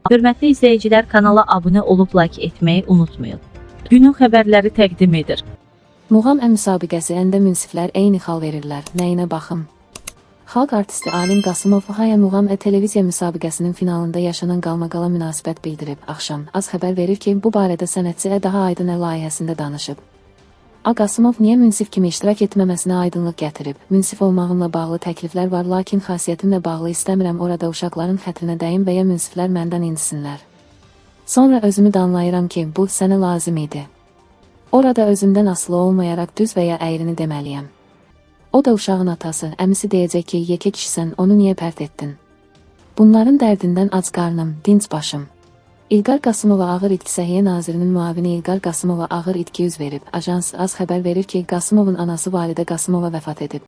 Hörmətli izləyicilər, kanala abunə olub like etməyi unutmayın. Günün xəbərləri təqdim edir. Muğam ə müsabiqəsi əndə münsiflər eyni xal verirlər. Nəyinə baxım? Xalq artisti Alim Qasımov Haya Muğam ə televiziya müsabiqəsinin finalında yaşanan qalmaqala münasibət bildirib. Axşam az xəbər verir ki, bu barədə sənətçi ə daha aydın ə layihəsində danışıb. A Qasımov niyə münsif kimi iştirak etməməsinə aydınlıq gətirib. Münsif olmağımla bağlı təkliflər var, lakin xasiyyətimlə bağlı istəmirəm orada uşaqların xətrinə dəyim və ya münsiflər məndən incisinlər. Sonra özümü danlayıram ki, bu sənə lazım idi. Orada özümdən asılı olmayaraq düz və ya əyrini deməliyəm. O da uşağın atası, əmisi deyəcək ki, yekə kişisən, onu niyə pərt etdin? Bunların dərdindən ac qarnım, dinc başım. İlqar Qasımova ağır itki. Səhiyyə Nazirinin müavini İlqar Qasımova ağır itki üz verib. Ajans az xəbər verir ki, Qasımovun anası Validə Qasımova vəfat edib.